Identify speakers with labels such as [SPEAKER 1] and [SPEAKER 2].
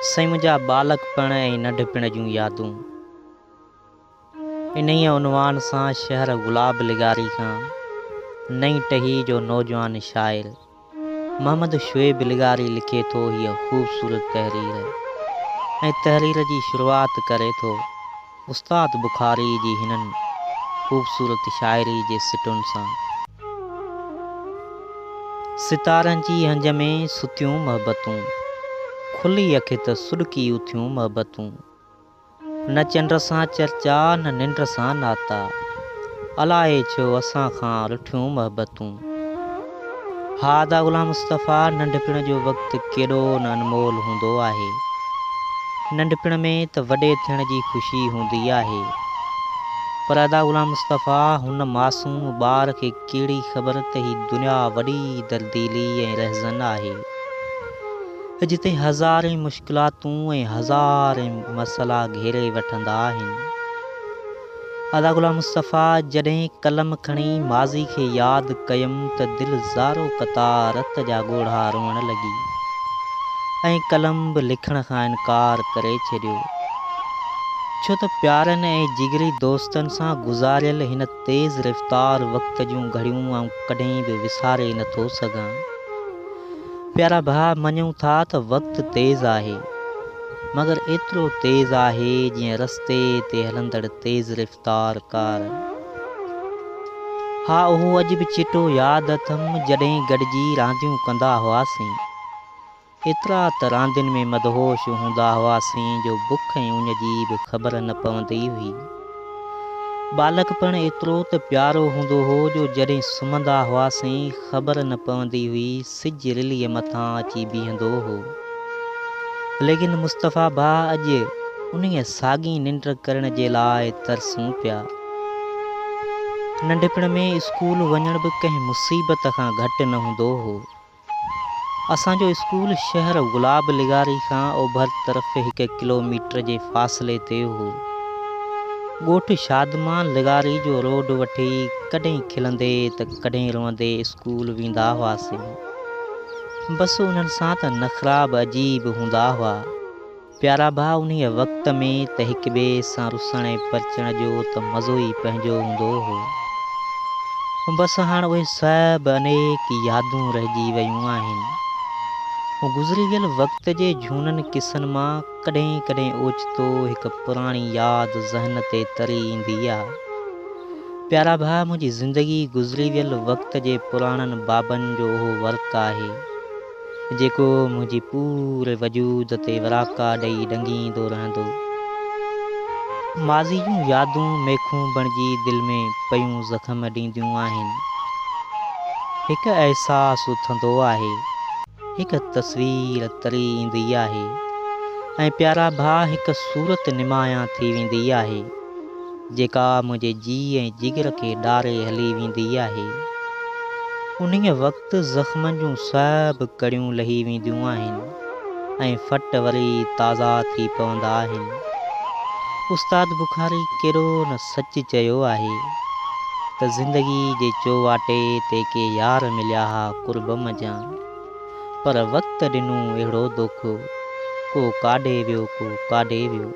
[SPEAKER 1] سائين منهنجا ٻالڪپڻ ۽ ننڍپڻ جون يادون انهيء عنوان سان شهر گلاب لغاري کان نئين ٽهي جو نوجوان شاعر محمد شعيب لغاري لکي ٿو هيء خوبصورت تحرير ۽ تحرير جي شروعات ڪري ٿو استاد بخاري جي هنن خوبصورت شاعري جي سٽن سان. ستارن جي هنج ۾ ستيون محبتون. کلي اک ته سڏڪي اٿيون محبتون. نه چنڊ سان چرچا نه ننڊ سان ناتا. الائي ڇو اسان کان رٺيون محبتون. ها ادا غلام مصطفيٰ ننڍپڻ جو وقت ڪيڏو نه انمول هوندو آهي. ننڍپڻ ۾ ته وڏي ٿيڻ جي خوشي هوندي آهي. پر ادا غلام مصطفيٰ هن معصوم ٻار کي ڪهڙي خبر ته هي دنيا وڏي درديلي ۽ رهزن آهي، جتي هزارين مشڪلاتون ۽ هزارين مسئلا گهيري وٺندا آهن. ادا غلام مصطفيٰ جڏهن قلم کڻي ماضي کي ياد ڪيم ته دل زارو قطار رت جا ڳوڙها روئڻ لڳي ۽ قلم به لکڻ کان انڪار ڪري ڇڏيو. ڇو ته پيارن ۽ جگري دوستن سان گذاريل هن تيز رفتار وقت جون گهڙيون آئون ڪڏهن به وساري نه ٿو سگهان. پيارا ڀاء مڃون ٿا ته وقت تيز آهي. مگر ايترو تيز آهي جيئن رستي تي هلندڙ تيز رفتار ڪار. ها اهو اڄ به چٽو ياد اٿم جڏهن گڏجي رانديون ڪندا هئاسين. ايترا ته راندين ۾ مدهوش هوندا هئاسين جو بک ۽ اڃ جي به خبر نه پوندي هئي. ٻالڪپڻ ايترو ته پيارو هوندو هو جو جڏهن سمهندا هئاسين خبر نه پوندي هئي سج رليء مٿان اچي بيهندو هو. ليڪن مصطفيٰ ڀاء اڄ انهيء ساڳي ننڊ ڪرڻ جي لاء ترسون پيا. ننڍپڻ ۾ اسڪول وڃڻ به ڪنهن مصيبت کان گهٽ نه هوندو هو. اسان جو اسڪول شهر گلاب لغاري کان اوڀر طرف هڪ ڪلو ميٽر جي فاصلي تي هو. ڳوٺ شادمان لغاري جو روڊ وٺي ڪڏهن کلندي ته ڪڏهن روئندي اسڪول ويندا هئاسين. بس انهن سان ته نخرا به عجيب هوندا هئا. پيارا ڀاء انهيء وقت ۾ ته هڪ ٻئي سان رسڻ ۽ پرچڻ جو ته مزو ئي پنهنجو هوندو هو. بس هاڻ اهي سڀ انيڪ يادون رهجي ويون آهن. گذري ويل وقت جي جهونن قصن مان ڪڏهن ڪڏهن اوچتو هڪ پراڻي ياد ذهن تي تري ايندي آ. پيارا ڀاء منهنجي زندگي گذري ويل وقت جي پراڻن بابن جو اهو ورق آهي. جيڪو منهنجي پوري وجود تي وراڪا ڏئي ڏنگيندو رهندو. ماضي جون يادون ميخون بڻجي دل ۾ پيون زخم ڏينديون آهن. هڪ احساس اٿندو آهي. هڪ تصوير تري ايندي آهي ۽ پيارا ڀاء هڪ صورت نمايان ٿي ويندي آهي. جيڪا منهنجي جيء ۽ جگر کي ڏاري هلي ويندي آهي. انهيء وقت زخمن جون سڀ ڪڙيون لهي وينديون آهن ۽ ڦٽ وري تازا ٿي پوندا آهن. استاد بخاري ڪيڏو نه سچ چيو آهي ته زندگي جي چوواٽي تي ڪي يار مليا ها قرب منجهان پر وقت ڏنو اهڙو دوکو، ڪو ڪاڏي ويو ڪو ڪاڏي ويو.